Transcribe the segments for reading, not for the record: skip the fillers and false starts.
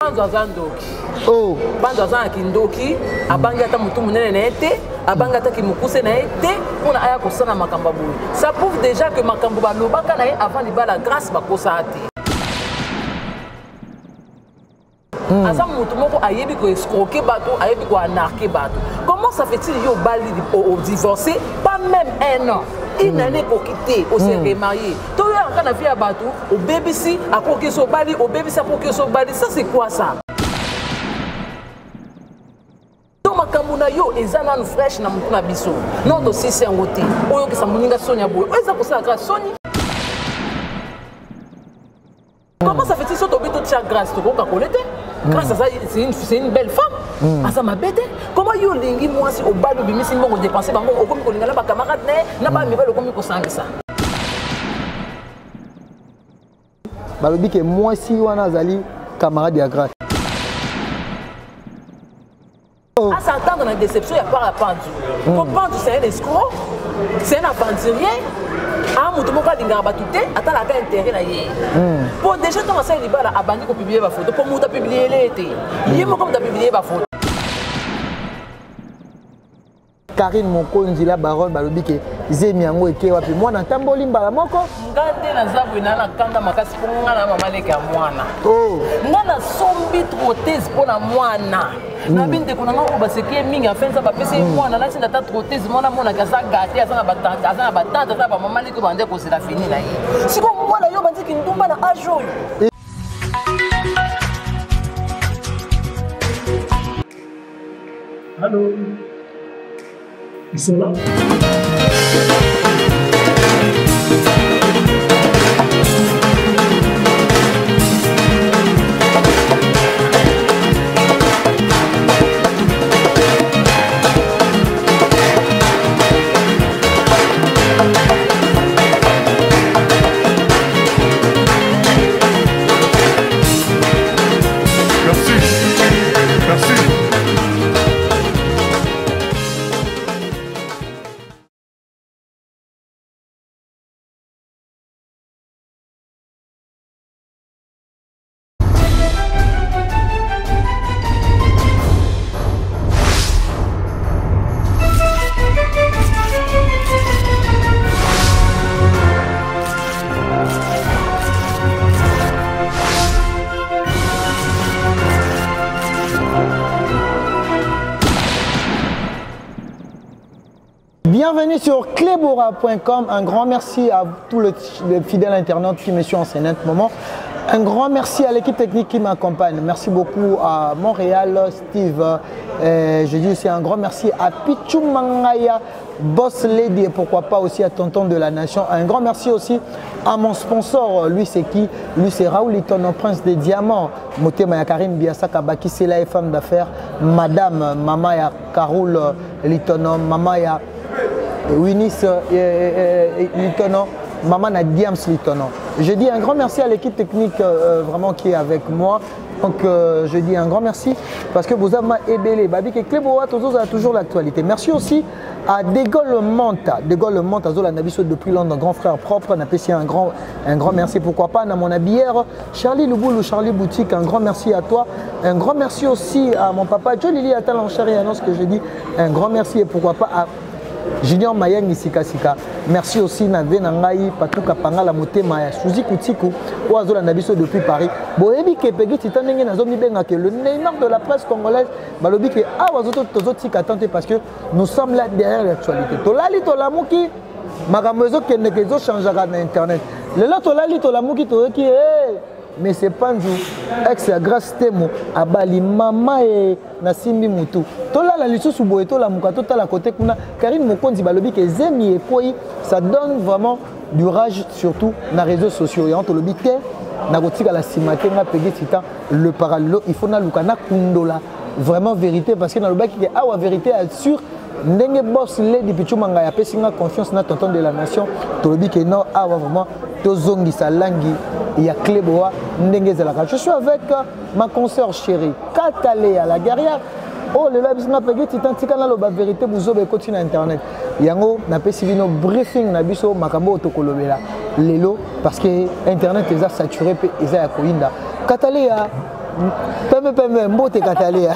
Panzo aza ndoki. Oh. Panzo aza na kindoki, abangi ata mutu munene na ye te, abangi ata kimukuse na ye te mpona aya kosala makambo ya boye. Ça prouve déjà que makambo balobaka na ye avant libala grâce bakosaka te. Aza mutu moko ayebi ko escroquer bato, ayebi ko anarquer bato. Comment ça fait-il yo obali o divorcer pas même un an? Une année ekoki te, o se remarier. Toyaka na vie ya bato, obebisi akoki so obali, obebisi akoki so obali. Ça c'est quoi ça? To makambo na yo eza nanu fresh na motu na biso. Non, tosisi yango te. Oyokisa moninga soni ya boye. Oyo eza kosala kaka soni. Comment ça fait-il soki tobi totia grâce tokoka kole te? Grâce aza c'est une belle femme. Aza mabe te. Comment yo olingi mwasi obali obimisi mbongo dépenser bango okomi kolinga na ba camarade na ye na ba mibali okomi kosangisa. Balobi ke mwasi wana azali camarade ya grâce. Oh. À s'attendre na déception ya part ya Panzu. Po Panzu c'est un escroc, c'est un aventurier. Ah moto moko alingaka bato te, atalaka intérêt na ye. Po déjà ntango asali libala abandi kopublier ba photo, po moto apublier ye te. Ye moko moto apublier ba photo. Karine Mokonzi la baronne balobi ke zemi yango eke wapi mwana atamboli mbala moko. Nga nde naza boye na kanda makasi mpo nga na mama leki ya mwana. Oh. Nga nasombi prothèse mpo na mwana. Nabi ndeko na nga oyo baseki ye mingi afin nzambe apesi ye mwana natinda ata prothèse mwana amonaka aza gâté, aza na batante, aza na batante, aza na bamama leki oyo bande kozela fini na ye. Sikoyo mwana yo obandi kindumba na age oyo. Allô? Ils sont là? Merci. Merci. Bienvenue sur clebora.com. Un grand merci à tous les fidèles internautes qui me suivent en ce net moment. Un grand merci à l'équipe technique qui m'accompagne. Merci beaucoup à Montréal, Steve. Je dis aussi un grand merci à Pichou Mangaya, Boss Lady, et pourquoi pas aussi à Tonton de la Nation. Un grand merci aussi à mon sponsor. Lui, c'est qui? Lui, c'est Raoul Itono, prince des diamants. Motema ya Karim Biasaka Baki, c'est la femme d'affaires. Madame Mama ya Karoul Litono, Mama ya Winis Litono, Maman na Diams Litono. Je dis un grand merci à l'équipe technique vraiment qui est avec moi. Donc je dis un grand merci parce que vous avez ébélé. Babi que Cléboa, toujours a toujours l'actualité. Merci aussi à Dégol Manta. Dégol Manta, Zola Nabiso depuis Londres, grand frère propre. Napesi un grand merci. Pourquoi pas à mon habillère Charlie Louboulou, Charlie Boutique, un grand merci à toi. Un grand merci aussi à mon papa Joe Lili Atal en chair et annonce que je dis un grand merci et pourquoi pas à Junior Mayang Sika Sika. Merci aussi na ve na ngai Patuka Pangala Motema ya Suzy Kutiku oyo azolanda biso depuis Paris. Boyebi ke Peggy Titan ndenge nazomibenga ke le Neymar de la presse congolaise balobi ke awa tozotika temps te parce que nous sommes là derrière l'actualité. Tolali tolamuki makambo ezokendeke ezochangeaka na internet. Lelo tolali tolamuki toyoki hey, mais c'est Panzu ex ya Grâce Temo abali mama e nasimbi mutu. Tolala lisusu boye tolamuka totala côté kuna Karine Mokonzi balobi ke zemi ekoi, ça donne vraiment du rage surtout na réseaux sociaux. Ya tolobi te na kotika la sima te nga Peggy Titan le parallèle il faut na luka na kundola vraiment vérité parce que na lobaki ke awa vérité assure ndenge boss Lady Pichou Manga ya pesi nga confiance na tonton de la nation tolobi ke non awa vraiment tozongisa langi ya Cléboa ndenge ezalaka. Je suis avec ma consoeur chérie Katalea la guerrière. Oh lelo biso na Peggy Titan tika na loba vérité buzoba ekoti na internet. Yango na pesi bino briefing na biso makambo oyo tokolobela lelo parce que internet eza saturé pe eza ya koyinda. Katalea Pembe pembe, mbote Katalea.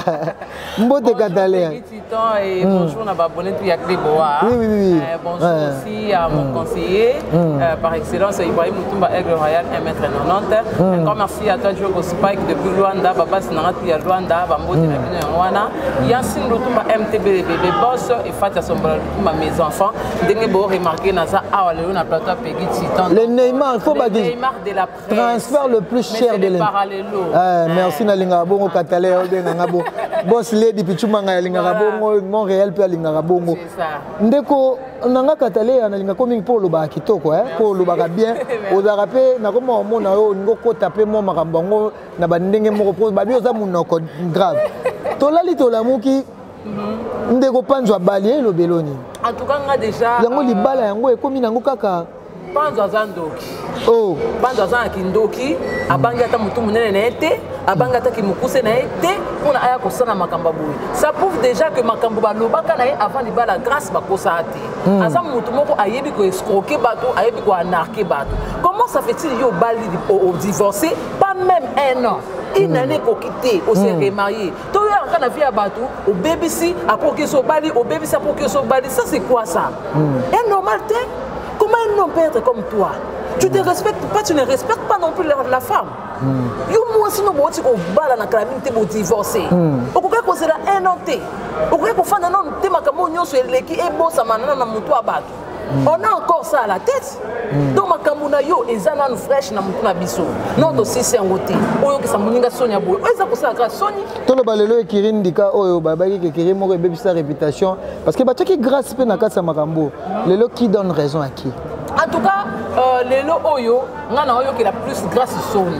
Mbote Katalea. Titan et bonjour na abonné tout ya Cléboa. Oui. Bonjour aussi à mon conseiller par excellence Ibrahim Mutumba Aigle Royal 1m90. Un grand merci à toi Diogo Spike depuis Luanda, Baba Sinanga tout ya Luanda, Bambote na bino yango wana. Yassine Lutumba MTB les bébés boss et Fatia Sombola Lutumba mes enfants. Ndenge bo remarquer naza awa lelo na plateau Peggy Titan. Le Neymar, il faut Le pas dire. Neymar de la presse. Transfert le plus cher de l'année. l'année. Merci Nalinga Bongo Katalea Obenga Bongo. Boss Lady Pichumanga Alingaka Bongo, Montréal pe Alingaka Bongo. C'est ça. Ndeko nanga Katalea nalinga ko mingi po lobaka kitoko hein, po lobaka bien. Ozalaka pe na koma omona yo olingi okota pe mwa makambo yango na bandenge moko po babi oza monoko grave. Tolali tolamuki ndeko Panzo abali elobelo nini? En tout cas nga déjà yango libala yango ekomi nango kaka Panzo aza ndoki. Oh. Panzo aza na kindoki, abangi ata mutu munene na ye te, abangi ata kimokuse na ye te, mpona aya kosala makambo ya boye. Ça prouve déjà que makambo balobaka na ye avant libala grâce bakosala te. Aza mutu moko ayebi ko escroquer bato, ayebi ko anarquer bato. Comment ça fait-il yo bali au divorcé, pas même un an, une année ekoki te, o se remarier. Toyo aka na vie ya bato, obebisi, après oki so bali, obebisi après oki so bali, ça c'est quoi ça? Un normal te? Comment un homme peut être comme toi? Tu te respectes pas, tu ne respectes pas non plus la femme. Yo moi sinon bo ti ko bala na kala mingi te bo divorcer. Okoka kozela un an te. Okoka kofanda nanu te makambo nyonso eleki ebosama nanu na motu ya bato. On a encore ça à la tête. Donc makambo na yo eza nanu fraîche na motu na biso. Non tosisi yango te. Oyokisa moninga soni ya boye. Oyo eza kosala kaka soni. Toloba lelo ekiri ndika oyo babaki ke ekiri moko ebebisa réputation parce que batiaki grâce mpe na kati ya makambo. Lelo qui donne raison à qui? En tout cas, lelo oyo nga na oyokela plus grâce soni.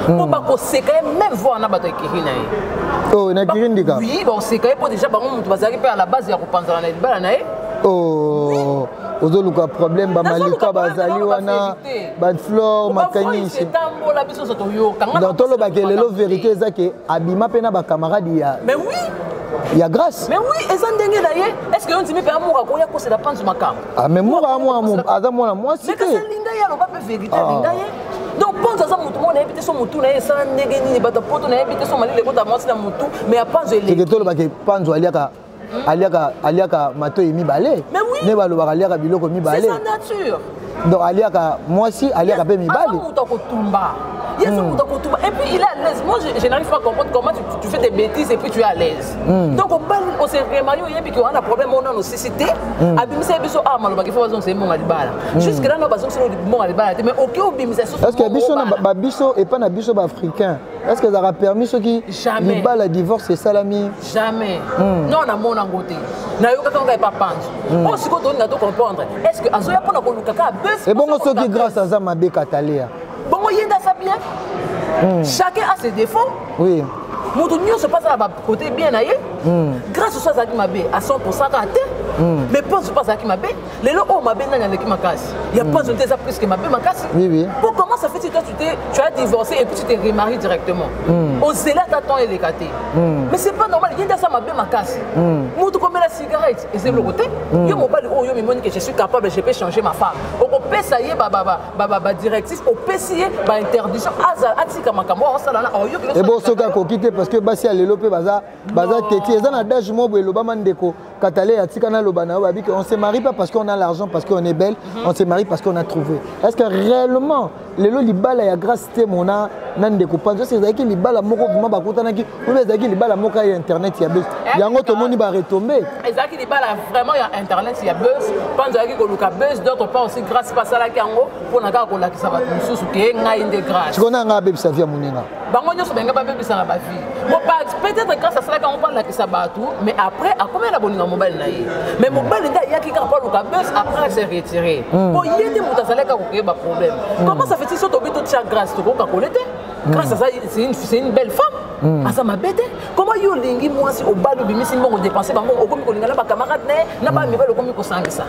Po bakoseka ye même voir na bato ekiri na ye. Oh, na ekiri ndika? Oui, bakoseka ye po déjà bango moto bazalaki mpe à la base ya kopanzana na libala na ye. Oh, ozoluka problème bamalika bazali wana baflore makanisi etambola biso nyonso toyoka. Donc tolobaka lelo vérité eza ke abima mpe na bacamarade ya Mais oui, ya grâce. Mais oui, eza ndenge na ye. Est ce que yo ndimi mpe amour akoya kosela panzu makambo? Ah, mais moura mwana aza mwana mwasi te. Kasi alinga ye, aloba mpe vérité, alinga ye. Donc Panzo aza motu moko nayebi te so motu na ye esala ndenge nini, bato poto nayebi te so malili ekota mwasi na motu, mais ya Panzo eleki. Tolobaka Panzo aliaka matoi mibale. Mais oui. Ne balobaka aliaka biloko mibale. C'est sa nature. Donc aliaka mwasi, aliaka mpe mibali. Aza moto akotumba ye, aza moto akotumba et puis il est à l'aise. Moi je n'arrive pas à comprendre comment tu fais des bêtises et puis tu es à l'aise. Donc obali, o se remarier, oyebi ke wana problème oyo nano osisi te. Abimisa ye biso awa malobaki fo bazongisa ye mbongo ya libala. Jusque là no bazongisa mbongo ya libala te, mais oke obimisa est ce que biso na babiso epai na biso baafricain, est ce que ezalaka permis soki libala divorce esalami? Jamais. Non, namona yango te, nayokaka ngo epa Panzo. Oyo sikoyo tolinga to comprendre, est ce que azoya mpona koluka kaka buzz? Ebongo soki grâce aza mabe, Katalea? Bongo ye nde aza bien. Chacun a ses défauts. Moto nyonso mpe aza na bakote bien na ye. Grâce so azalaki mabe à 100 kaka te, mais Panzo mpe azalaki mabe. Lelo oyo mabe nani aleki makasi? Ya Panzo te eza plus que mabe makasi. Po comment ça fait toi tu as divorcé et puis tu te remaries directement? Ozela ata temps eleka te? Mais c'est pas normal. Ye nde aza mabe makasi. Moto komela cigarette eza eloko te. Yo mobali oyo mimoni que je suis capable, je peux changer ma femme, okopesa ye badirective, opesi ye bainterdiction, azala atika makambo aosala na oyoki. Ebo soki akoki te, parce que basi ya lelo mpe baza teti. Eza na adage moko boye elobama, ndeko Katale, atika naloba na yo, babiki on se marie pas parce qu'on a l'argent, parce qu'on est belle, on se marie parce qu'on a trouvé. Est ce que réellement lelo libala ya grâce te mona na ndeko Panzo, est ce ezalaki libala moko vraiment bakutanaki ou bien ezalaki libala moko ya internet ya buzz? Yango tomoni baretombe. Ezalaki libala vraiment ya internet ya buzz. Panzo ayaki koluka buzz. D'autre part aussi, grâce mpe asalaki yango mpona kaka kolakisa bato mosusu ke ngai nde grâce. Sikoyo na ngai abebisa vie ya moninga. Bango nyonso balinga babebisa na bavie. Bon, peut-être grâce asalaki yango mpo alakisa bato, mais après akomi na bolinga mobali na ye, mais mobali nde ayaki kaka mpo aluka buzz, après ase retire po ye nde moto azalaki kaka koyeba problème. Comment ça fait-il? So tobi totia grâce, tokoka kole te. Grâce aza, c'est une belle femme, aza mabe te. Comment yo olingi mwasi, obali, obimisi mbongo, dépense bango, okomi kolinga na bacamarade na ye na bamibali, okomi kosangisa?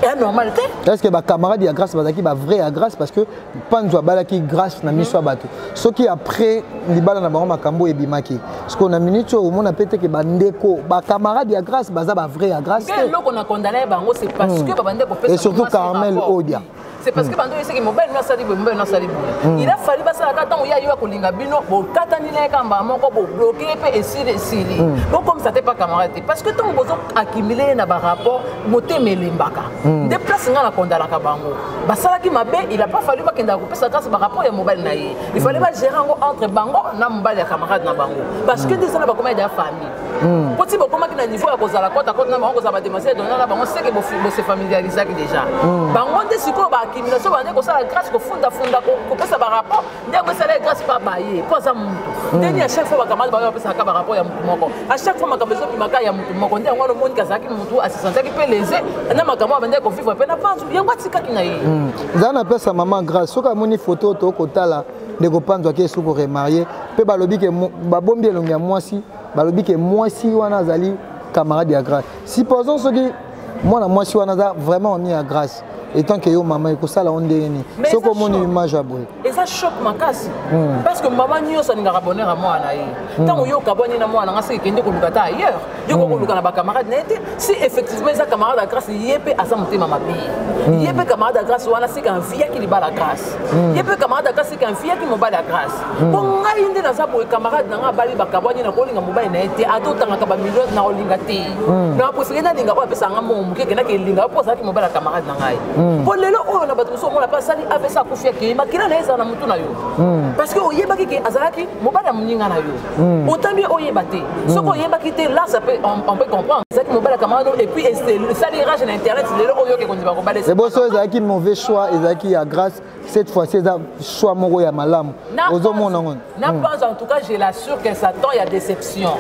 Eya normal te. Est ce que bacamarade ya grâce bazalaki bavrai ya grâce? Parce que Panzo abalaki grâce na miso ya bato. Soki après libala na bango makambo ebimaki, parce que na minute oyo omona pe te ke bandeko bacamarade ya grâce baza bavrai ya grâce te. Eloko na condamné bango, c'est parce que babande kopesa Et surtout Carmel Odia. C'est parce que bando eseki mobali no asali boye, mobali no asali boye. Il a fallu basalaka ntango ya yo akolinga bino, bokatani na ye kamba moko, bobloke mpe esili esili. Bokomisa te pa camarade te, parce que ntango bozo accumule ye na barapport, motema elembaka. Nde place nga nakondalaka bango basalaki mabe. Il a pas fallu bakendaka kopesa grâce barapport ya mobali na ye. Il fallait bagérer yango entre bango na mobali ya camarade na bango, parce que nde eza na bakoma ya famille. Po ti bokomaki na niveau ya kozala kota kota na bango, kozala bademoiselle donna na bango, seke bose familiarisaki déjà bango. Nde sikoyo baaccumulation bande kosala grâce, kofundafunda, kopesa barapport. Nde yango esala ye grâce pa baye, mpo aza mutu ndeni. À chaque fois bacamarade bango bapesaka barapport ya mutu moko, à chaque fois makambo ezobimaka ya mutu moko. Nde yango wana omoniki azalaki mutu asesantaki mpe lese na makambo abandaki kovivre mpe na Panzu, yango atikaki na ye. Nzala na place ya mama Grâce, soki amoni photo tokotala ndeko Panzo ake esu koremarier, mpe balobi ke babombi elongi ya mwasi, balobi ke mwasi wana azali camarade ya Grâce. Supposons soki mwana mwasi wana aza vraiment ami ya Grâce, étant que yo mama, ekosala yo ndenge nini soki omoni image ya boye? Eza choc makasi, parce que mama nyonso alingaka bonheur ya mwana na ye. Ntango yo okabwani na mwana nga, soki ekende koluka ta ailleurs, yo kokoluka na bacamarade na ye te. Si effectivement eza camarade ya Grâce, ye mpe aza motema mabe. Ye mpe camarade ya Grâce wana, sika enviaki libala Grâce. Ye mpe camarade ya Grâce, sika enviaki mobali ya Grâce. Mpo ngai nde naza boye, camarade na nga abali, bakabwani, na kolinga mobali na ye te. Ata otangaka bamillion, na kolinga te. Na préféré nalinga oyo apesaka nga mbongo moke, ekendaki elinga mpo azalaki mobali ya camarade na ngai. Mpo lelo oyo na bato mosusu omona mpe asali AVC, akufi, akei, makila na ye ezala na motu na yo, parce que oyebaki ke azalaki mobali ya moninga na yo. Otambi oyeba te. Soki oyebaki te, là ça peut, on peut comprendre, ezalaki mobali ya camarade. Et puis esali rage na internet. Lelo oyo oke kondima kobala. Eboso ezalaki mauvais choix, ezalaki ya Grâce. Cette fois-ci eza choix moko ya malamu, ozomona ngo. Na Panzo, en tout cas, je l'assure qu'elle s'attend ya déception.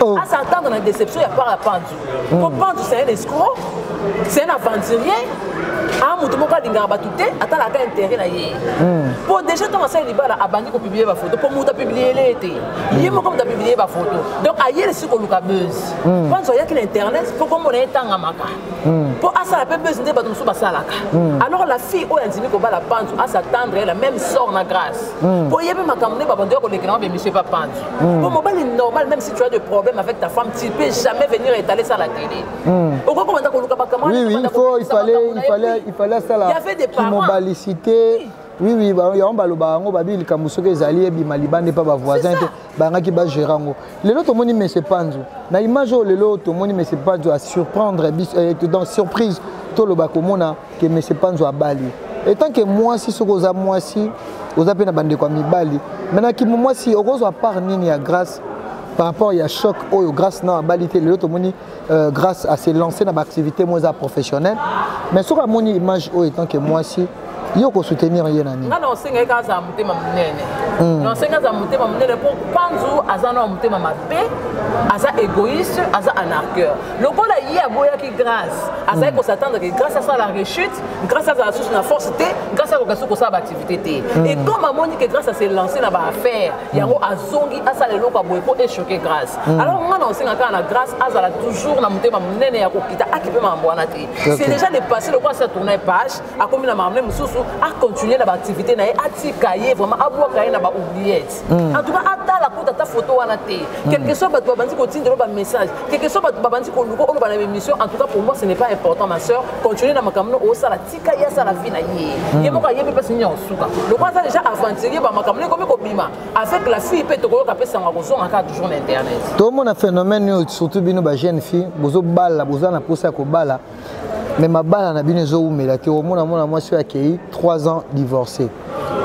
Oh. À s'attendre na déception ya part ya Panzo, po Panzo, c'est un escroc, c'est un aventurier. A moto moko alingaka bato te, atalaka intérêt na ye. Po déjà ntango asali libala, abandi kopublier bafoto, mpo moto apublier ye te, ye moko moto apublier bafoto. Donc ayeli si koluka buzz. Panzo ayaki na internet mpo komona ye etangamaka, mpo asala mpe buzz nde bato mosusu basalaka. Alors la fille oyo andimi kobala Panzo as'attendre la même sort na Grâce, mpo ye mpe makambo nde babando ya kolekela ngo bemission epa Panzo. Mpo mobali normal, même si tu as des problèmes avec ta femme, tu peux jamais venir étaler ça à la télé. Okoki kobanda koluka bacamarade. Oui, il faut, il fallait asala Il y avait des parents. Kimobalicité, oui, yango baloba yango, babi likambo soki ezali ebima libanda epa bavoisin te, bayangaki bagérer yango. Lelo tomoni monsieur Panzo na image oyo. Lelo tomoni monsieur Panzo asurprendre biso, donc surprise toloba komona ke monsieur Panzo abali. Étant que mwasi, soki oza mwasi, oza mpe na bandeko ya mibali, maintenant kimo mwasi okozwa part nini ya Grâce par rapport ya choc oyo Grâce na abali te? Lelo tomoni Grâce à se lancer na baactivité mo eza professionnelle, mais soki amoni image oyo, étant que mwasi, yo kosoutenir ye na nini? Nga na osengaki kaka azala motema monene. Na osengi azala motema monene, mpo Panzu aza na motema mabe, aza égoïste, aza arnaqueur. Lokola ye aboyaki Grâce, azalaki kos'attendre ke Grâce asala rechute, Grâce azala susu na force te, Grâce akoka susu kosala baactivité te. Et comme amoni ke Grâce ase lancé na baaffaire, yango azongi asala eloko ya boye mpo echoquer Grâce. Alors nga na osenga kaka na Grâce azala toujours na motema monene ya kokita, akipe makambo wana te. C'est déjà le passé. Lokola asi atourne page, akomi na makambo mosusu, acontinue na baactivité na ye, atika ye vraiment, abwaka ye na baoubliette. En tout cas atala kuta ata photo wana te. Quelque soit bato babandi kotindela bamessage, quelque soit bato babandi koluka oloba na émission, en tout cas pour moi ce n'est pas important. Ma sœur, continue na makambo no osala, tika ye asala vie na ye. Ye moko ayebi mpasi nini ya kosuka. Lokola aza déjà aventurier, bamakambo ekomi kobima avec la fille mpe tokoyoka mpe sango kozonga kaka toujours na internet. Tomona phénomène oyo, surtout bino bajeune fille bozobala, boza na mposa ya kobala, mais mabala na bino ezowumela te. Omona mwana mwasi oyo akei 3 ans divorcé.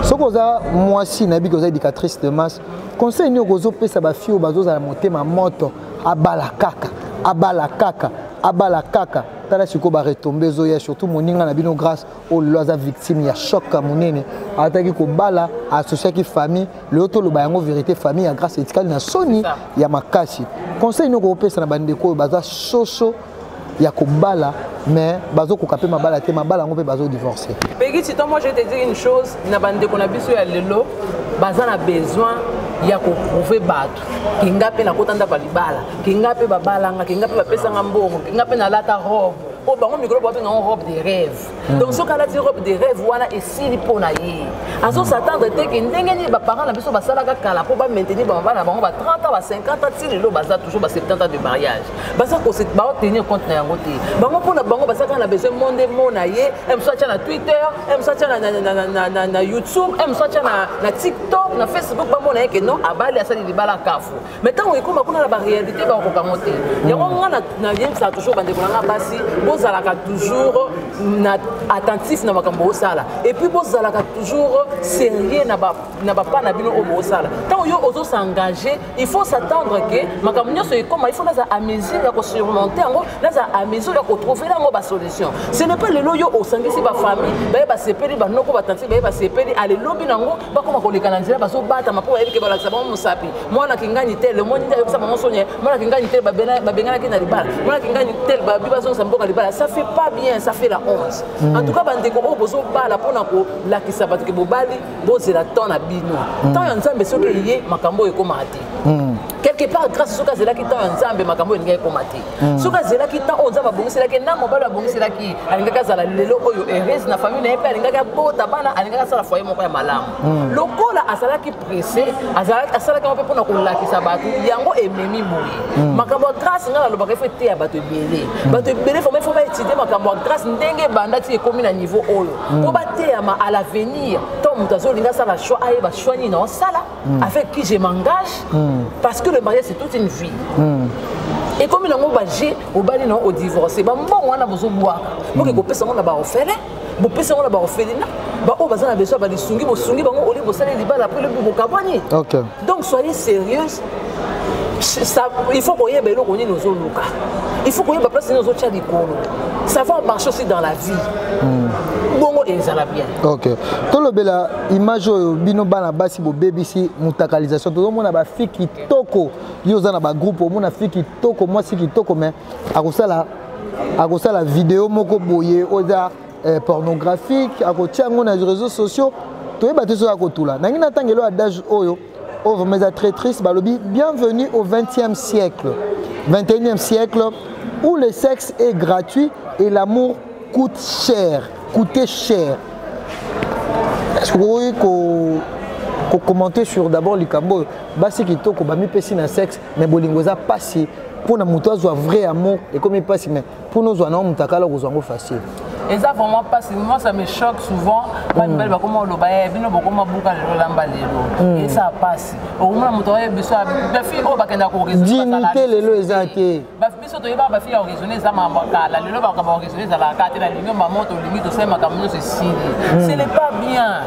Soki oza mwasi, nayebi ke oza éducatrice de masse, conseil nini okozopesa bafille oyo bazozala motema moto, abala kaka, abala kaka, abala kaka? Tala sikoyo baretombées ezoya, surtout moninga na bino Grâce oyo lelo aza victime ya choc ya monene. Ataki kobala, associaki famille. Lelo toloba yango vérité, famille ya Grâce etikali na soni ya makasi. Conseil nini okopesa na bandeko oyo baza soso ya kobala, mais bazokoka mpe mabala te, mabala yango mpe bazodivorce? Peggy Titan, moi je vais te dire une chose. Na bandeko na biso ya lelo, baza na besoin ya koprouver bato ke nga mpe nakota ndako ya libala, ke nga mpe babalanga, ke nga mpe bapesanga mbongo, ke nga mpe nalata robe. Oyo bango mikolo babenga yango robe de rêve. Donc soki alati robe de rêve wana, esili mpo na ye. Azos'attendre te ke ndenge nini baparent na biso basalaka kala mpo bamaintenir bamabala na bango ba 30 ans, ba 50 ans, ti lelo baza toujours ba 70 ans de mariage. Baza baotenir compte na yango te. Bango, mpona bango, baza kaka na besoin monde mona ye. Mosu atya na Twitter, mosu atya na YouTube, mosu atya na TikTok, na Facebook, bamona ye ke non, abali, asali libala kafu. Mais ntango ekóma kuna na baréalité, bakokango te. Yango nga nayebisaka toujours bandeko na nga basi: bozalaka toujours na attentif na makambo osala, et puis bozalaka toujours sérieux na bapa na bino oyo bosala. Ntango yo ozos'engage, il faut s'attendre ke makambo nyonso ekóma, il faut naza à mesure ya kosurmonter yango, naza à mesure ya kotrouver yango basolution. Ce n'est pas lelo yo osangisi bafamille, baye basepeli, banoko, batanti baye basepeli, alelobi nango bakóma koleka na nzela, bazobatama mpo bayebi ke balakisa bango mosapi: mwana kingani tel, omoni nde ayebisa bango soni, mwana kingani tel babenganaki na libala, mwana kingani tel babi bazongisa mboka libala. Ça fait pas bien, ça fait la honte. En tout cas, bandeko oyo bozobala mpona kolakisa bato ke bobali, bozela temps na bino, temps ya Nzambe. Soki eye, makambo oyo ekomaka te. Quelque part, Grâce, soki azelaki temps ya Nzambe, makambo oyo elingaki ekoma te. Soki azelaki temps oyo Nzambe abongiselaki na mobali abongiselaki, alingaki azala lelo oyo heureuse na famille na ye, mpe alingaki abota bana, alingaki asala foyer moko ya malamu. Lokola azalaki pressé, asalaki yango mpe mpona kolakisa bato, yango ememi boye makambo ya Grâce. Ngai nalobaka, il faut eteya bato ebele, bato ebele vraiment. Il faut baétudie makambo ya Grâce, ndenge ebanda ti ekomi na niveau oyo, mpo bateyama à l'avenir. To moto azolinga asala choix, ayeba choix nini osala, avec qui je m'engage, parce que le mariage, c'est toute une vie. Ekomi nango baje, obali nango, odivorce, bambongo wana bozobwaka, boke kopesa yango na baorphelin, bopesa yango na baorphelinat, baoyo baza na besoin balisungi, bosungi bango. Olie bosali libala, après lobi bokabwani. Donc soyez sérieuse. Ça, il faut koyeba eloko nini ozoluka, il faut koyeba place nini ozotia likolo. Ça va marcher aussi dans la vie, bongo ezala bien. Ok, tolobela image oyo bino bana basi bobebisi, mutakalisation. Tozomona bafille kitoko, yo oza na bagroupe, omona fille kitoko, mwasi kitoko, mais akosala video moko boye oyo eza pornographique, akotia yango na réseaux sociaux, toyeba te soki akotula nangi. Natangelo adage oyo vraiment eza très triste. Balobi: bienvenue au 20e siècle, 21e siècle, où le sexe est gratuit et l'amour coûte cher, coûtait cher. Est-ce que okoki kocommenter sur d'abord likambo oyo, basi kitoko bamipesi na sexe, mais bolingo eza mpasi? Mpona moto azwa vrai amour ekomi mpasi, mais mpona ozwa nango moto akala, kozwa yango facile. Eza vraiment mpasi. Moi, ça me choque souvent. Bamibali bakoma oloba ye: bino bokoma buka lelo, lamba lelo. Eza mpasi. Okomona moto oyebi biso, bafille oyo bakendaka. Dignité lelo eza te. Biso toyebaka bafille ya koraisonner, eza makambo ya kala. Lelo makambo ya koraisonner ezalaka te. Nalingi mama, tolingi tosali makambo nyonso, esili. Ce n'est pas bien,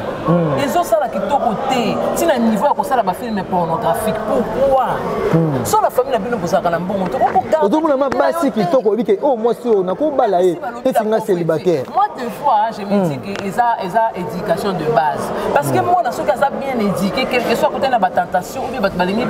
ezosala kitoko te. Ntina niveau ya kosala bafilm pornographique, pourquoi? So na famille na bino bozalaka na mbongo. Ozomona ma basi kitoko, oyebi ke oyo mwasi oyo nakobala ye neti nga célibataire. Moi, des fois, je me dis que eza éducation de base, parce que mwana soki aza bien éduqué, quelque soit côté na batentation ou bien bato balingi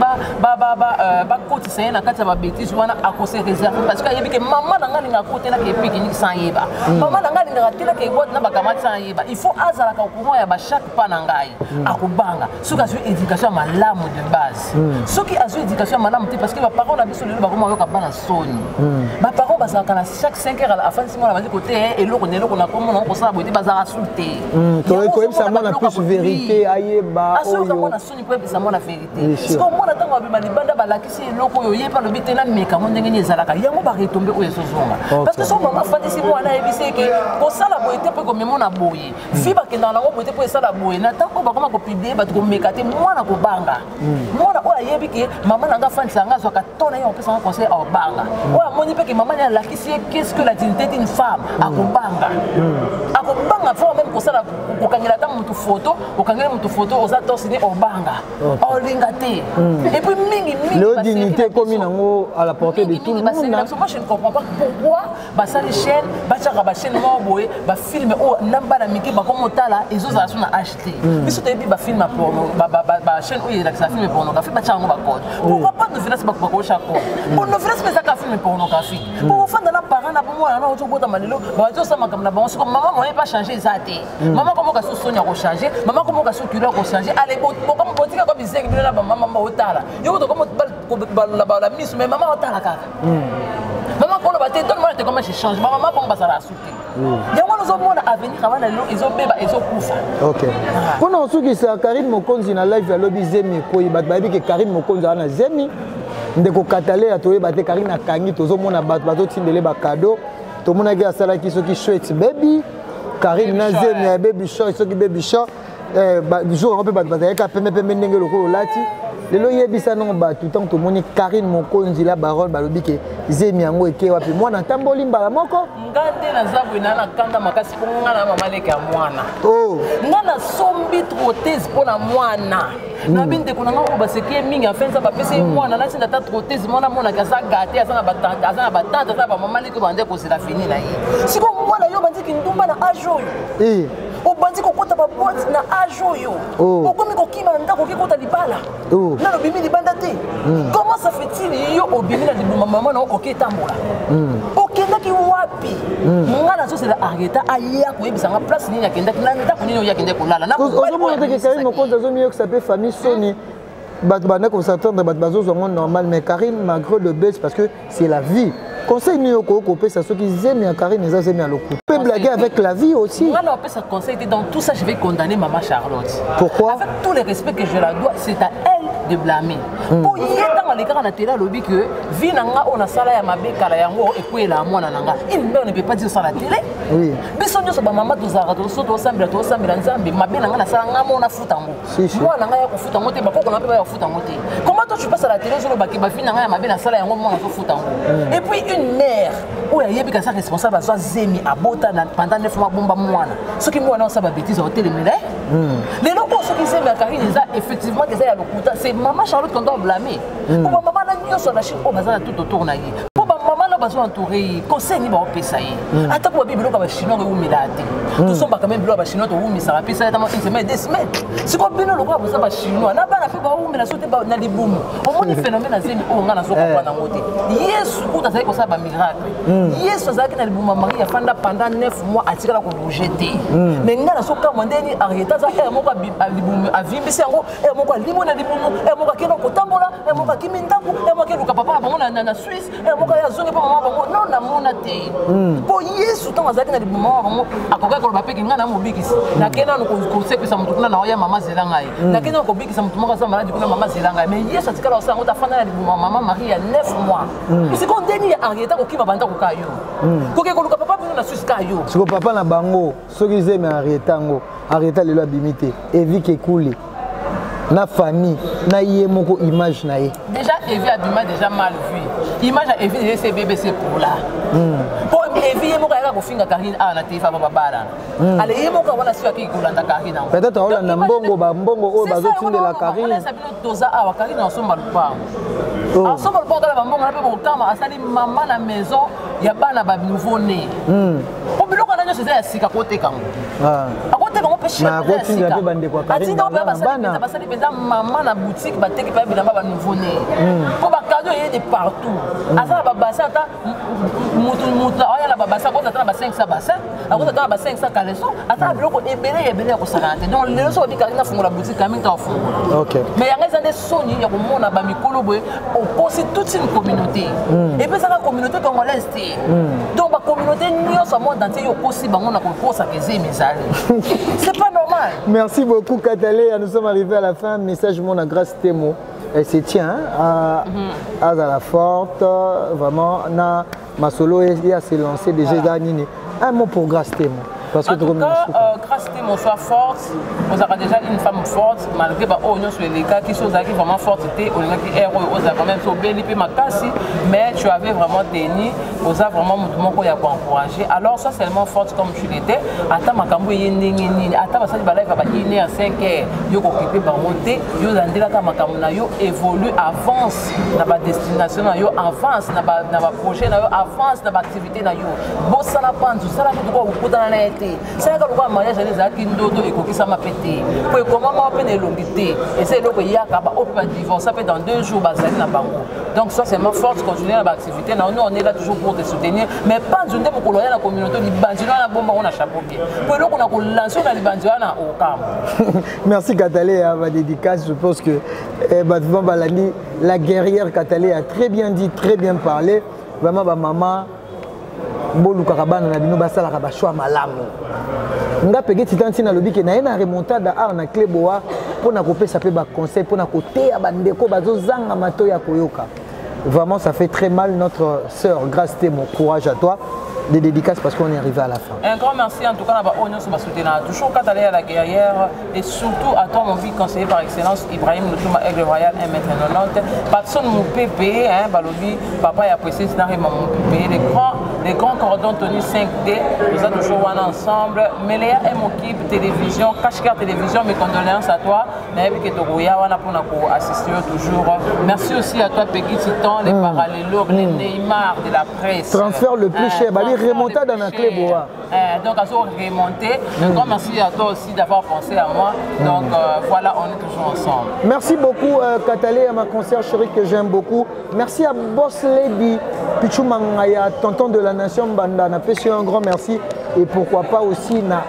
bakotisa ye na kati ya babêtise wana, akose réserve, parce que ayebi ke mama na nga alingaka kotelaka epique-nique sans yeba, mama na nga alingaka telaka eboite na bakamati sans yeba. Il faut azalaka au courant ya bachaque pas na ngai. Akobanga soki azwi éducation ya malamu de base. Soki azwi éducation ya malamu te, parce que baparent na biso lelo bakoma koyoka bana soni. Baparent bazalaka na chaque 5 heures, afandisi mwana, bandi kote eloko na eloko na komona kosala boye te, bazalaka su te. Koyebisa mwana plus vérité, ayeba. Asoyoka mwana soni mpo yebisa mwana vérité. Siko mwana, ntango abima libanda, balakisi eloko oyo, ye mpe alobi te nameka ngo ndenge nini ezalaka yango, baretombe oyo ezozonga. Parce que so mama afandisi mwana, ayebisi eke kosala boye te mpo ekomema na boye, fi bakendaka nango boye te mpo esala boye, na ntango oyo bakoma kopublier, bato komeka te, mwana kobanga. Mwana oyo ayebi ke mama na nga afandisa nga, azwaka to na ye, apesanga conseil, akobanga. Oyo amoni mpe ke mama ne alakisi ye qu'est-ce que la dignité d'une femme, akobanga, akobanga. Faut même kosala, kokangela ata motu photo, okangeli motu photo oza torse nu, obanga, olinga te. Et puis mingi mingi Leo dignité ekomi nango à la portée de tout le monde. Moi, je ne comprends pas pourquoi basali chaîne, batiaka bachaîne moko boye, bafilm oyo na bana mike bakoma otala, ezozala so na ht. Biso toyebi bafilm ya porno, bachaîne oyo elakisa film pornographique, batiaka yango bacode. Pourquoi pas novelas? Bakosha code po novelas mpe ezaka film pornographique. Po ofanda na parent na bomwana na ozobotama lelo, babandi osala makambo na bango. Soko mama moye pa change eza te, mama komoka so soni ya kochange, mama komoka so kilo ya kochange. Ale botika ko bizengi bino na bamama otala yo, koto komo balola miso, mais mama otala kaka mama. Oloba te, donne-moi te comment je change. Bamama bango bazala su te. Yango wana ozomona avenir ya bana lelo ezobeba, ezokufa. Ok, mpona kosukisa, Karine Mokonzi na live alobi zemi ekwei. Bato bayebi ke Karine Mokonzi aza na zemi. Ndeko Kataleya, toyeba te. Karine akangi, tozomona bato bazotindele bacadeaux. Tomonaki asalaki soki chouette baby Karine na zemi ya baby show, soki baby show jour yango mpe bato bazalaki pembe pembe ndenge lokola olati lelo. Yebisa nongo bato, ntango tomoni Karine Mokonzi la baronne, balobi ke zemi yango eke wapi, mwana atamboli mbala moko. Nga nde naza boye na kanda makasi mpo nga na mama leki ya mwana. Nga nasombi prothèse mpo na mwana nabi. Ndeko na nga oyo baseki ye mingi, enfin nzambe apesi ye mwana, natinda ata prothèse, mwana amonaki aza gâté, aza na batante, aza na batante, aza na bamama leki oyo bande kozela fini na ye. Sikoyo mwana yo obandiki ndumba na age oyo, obandi kokota baboîte na age oyo, okomi kokima na ndako, oki kota libala, nano obimi libanda te. Comment ça fait-il yo obimi na libuma mama na okoki etambola? Okendaki wapi? Nga nazozela Arieta aya koyebisa nga place nini akendaki, na ndako nini oyo akendaki kolala. Ozomona te ke Karine Mokonzi azomiyokisa mpe famille soni? Bato banda kos'attendre, bato bazozwa ngo normal, mais Karine, malgré le buzz, parce que c'est la vie, conseil nini okoki kopesa soki zemi ya Karine eza zemi ya lokuta? Peut blaguer avec la vie aussi. Moi, napesa conseil, dans tout ça, je vais condamner maman Charlotte. Pourquoi? Avec tout le respect que je la dois, c'est à elle de blâmer. Po ye ntango alekaka na télé, alobi ke vie na nga oyo nasala ya mabe kala, yango ekweyela mwana na nga. Une mère ne peut pas dire ça na télé. Biso nyonso bamama tozalaka so tosambela, tosambela Nzambe, mabe na nga nasala nga mo nafuta yango, mwana na ngai ya kofuta yango te, bakoko na mpe baya kofuta yango te. Comment toi tu passes à la télé, ozolobaki bavie na ngai ya mabe nasala yango, mwana azofuta yango? Et puis une mère oyo ayebi kaza responsable, azwa zemi, abota pendant 9 mois, abomba mwana, soki mwana osala babêtises, aotelemela. Lelo oyo soki zemi ya Karine eza effectivement eza ya lokuta, c'est maman Charlotte qu'on doit blâmer, po bamama na nyonso na Chine oyo baza na tout autour na ye, mpo bamama na bazo entouré ye, conseil nini baopesa ye? Ata mpo babi biloko ya bachinois ewumela te, tosombaka même biloko ya bachinois, towumisaka, apesa ye ata une semaine, 2 semaines. Sikoyo bino lokola boza bachinois na bana mpe bawumela so te na libumu. Omoni phénomène ya zemi oyo, ngai nazokomprendre yango te. Yesu kuta azalaki kosala bamiracle. Yesu azalaki na libumu ya Marie, afanda pendant 9 mois, atikala kobouger te. Mais ngai nazokamwa ndeni Arieta aza ere moko libumu avimbisi yango, ere moko alimo na libumu, ere moko akenda kotambola, ere moko akimi ndako, ere moko akeluka papa na bango na Suisse, ere moko aye azongi mpo mama bango. Non, namona te, mpo Yesu ntango azalaki na libumu mama bango, akokaki koloba peke ngai na mobikisi, nakei nanu kosekisa motu kuna na oya, mama zela ngai, nakei nanu kobikisa motu moko aza maladi kuna, mama zela ngai. Mais Yesu atikala kosala yango te, afanda na libumu ya mama Marie ya 9 mois. Sikoyo ndeni ya Arieta kokima bandako ka yo, koke koluka papa bino na Suisse ka yo? Siko papa na bango, soki zemi ya Arieta yango, Arieta lelo abimi te, Evike ekuli na famille na ye moko, image na ye. Déjà Evi abima déjà mal vu, image ya Evi déjà ese bbc pour là, po Evi ye moko ayaka kofinga Karine awa na tv ava babala. Ale ye moko wana soki akeki kolanda Karine yango. Peut-être aolanda mbongo, bambongo oyo bazotindela Karine. Bino toza awa, Karine asomba lupango, asomba lupango kala bambongo na mpe bokama, asali mama na maison ya bana ba nouveau né, po biloko wana nyonso eza ya sika, koteka yango, akoteka yango mpe. Akotinda mpe bandeko ya Karine. Bana basali mpenza mama na boutique, bateki mpe bilamba ba nouveau né, mpo bacadeau eye de partout. Aza na babassin, ata mutu mutu aya na babassin, akoza ata na ba 500 bassin, akoza ata na ba 500 caleçon, ata na biloko ebele ebele ya kosakana te. Donc lelo so babi Karine afungola boutique, kamingi ta ofungola. Mais yango eza nde soni ya komona bamikolo boye okosi toute une communauté, epesaka communauté congolaise te. Donc bacommunauté nyonso ya monde entier, yo okosi bango na kokosaka ezemi ezali, c'est pas normal. Merci beaucoup Kataleya, nous sommes arrivés à la fin. Message mon à Grâce Temo, elle se tient à à la forte vraiment na masolo ya s'est lancé déjà eza nini. Un mot pour Grâce Temo, parce que En tout cas, Grâce Temo, soit forte. Ozalaka déjà une femme forte, malgré baoyo nyonso elekaki. So ozalaki vraiment forte te, olingaki aire oyo ozala quand même so obeli mpe makasi, mais tu avais vraiment tenu. Oza vraiment motu moko ya koencourager. Alors sois seulement forte comme tu l'étais. Ata makambo eye ndenge nini, ata basali balive ya ba 1 heure, 5 heures, yo kokipe bango te. Yo olandelaka makambo na yo, évolue, avance na badestination na yo, avance na baprojet na yo, avance na baactivité na yo. Bosala panzu, sala kutu kwa kokutana na ye te, salaka lokola mariage ane ezalaki ndoto ekokisama mpe te, po ekomama mpe na elongi te. Eza eloko eyaka, baoyo mpe badivorce mpe dans 2 jours bazali na bango. Donc sois seulement forte, continue na baactivité na yo. Nous, on est là toujours pour te soutenir. Mais panzu nde mokolo ya na communauté, libanzi wana bomba ngo na chapeau bien, po eloko na kolancer na libanzi wana okama. Merci Katale à ma dédicace. Je pense que eh, balandi, la guerrière Katale a très bien dit, très bien parlé. Vraiment, ma maman. Bolukaka bana na bino basalaka ba choix malamu. Nga pege titan ntina alobi ke naye na remontada art na clé boa mpo na kopesa mpe baconseil mpo na koteya bandeko bazozanga matoi ya koyoka. Vraiment, ça fait très mal. Notre sœur Grâce Temo, courage à toi. Des dédicaces parce qu'on est arrivé à la fin. Un grand merci en tout cas là-bas, on nous soutenir toujours quand aller à la guerrière et surtout à toi mon vie conseiller par excellence Ibrahim Loutouma Aigle Royal 1m90 Patson Moupépé, hein, Balobi, papa et apprécié Moupépé, les grands cordons Tony 5D, nous sommes toujours ensemble. Méléa M Okib Télévision, Kashkar Télévision, mes condoléances à toi. Nayebi ke tokoya wana mpona koassiste yo toujours. Merci aussi à toi Peggy Titan, les parallélos, les Neymar de la presse. Transfert le plus cher, bali remontada dans la clé boa. Donc à remonter. Un grand merci à toi aussi d'avoir pensé à moi. Donc voilà, on est toujours ensemble. Merci beaucoup Katalé, à ma concierge chérie que j'aime beaucoup. Merci à Boss Lady, Pichou Mangaya, tonton de la nation Banda. Na pêché un grand merci. Et pourquoi pas aussi na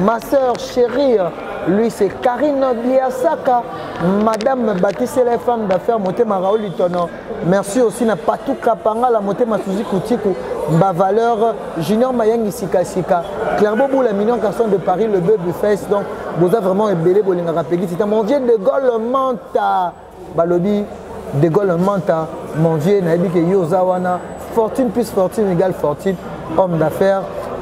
ma sœur chérie, lui c'est Karine Biasaka, Madame Baptiste, la femme d'affaires, Motema Raoul Litono. Merci aussi na Patou Kapanga, la Motema Suzy Koutikou, Bavaleur, Junior Mayangi Sika Sika, Claire Bobou, la mignon garçon de Paris, le bœuf du Fest. Donc, vous avez vraiment ébellé, Bolinga Rapegi. C'est mon vieux de Gaulle Manta, Balobi, de Gaulle Manta, mon vieux, Naïbi ke Yozawana, fortune plus fortune égale fortune, homme d'affaires.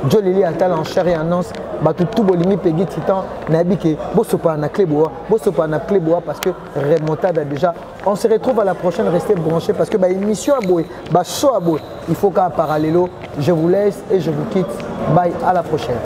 Jolili Atal en chair et en os, bato tout bolingi Peggy Titan, nayebi ke bosopa na clé boa, bosopa na clé boa parce que remontada déjà. On se retrouve à la prochaine, restez branchés parce que bah, émission à boy, bah, show à boy, il faut qu'à parallélo. Je vous laisse et je vous quitte. Bye, à la prochaine.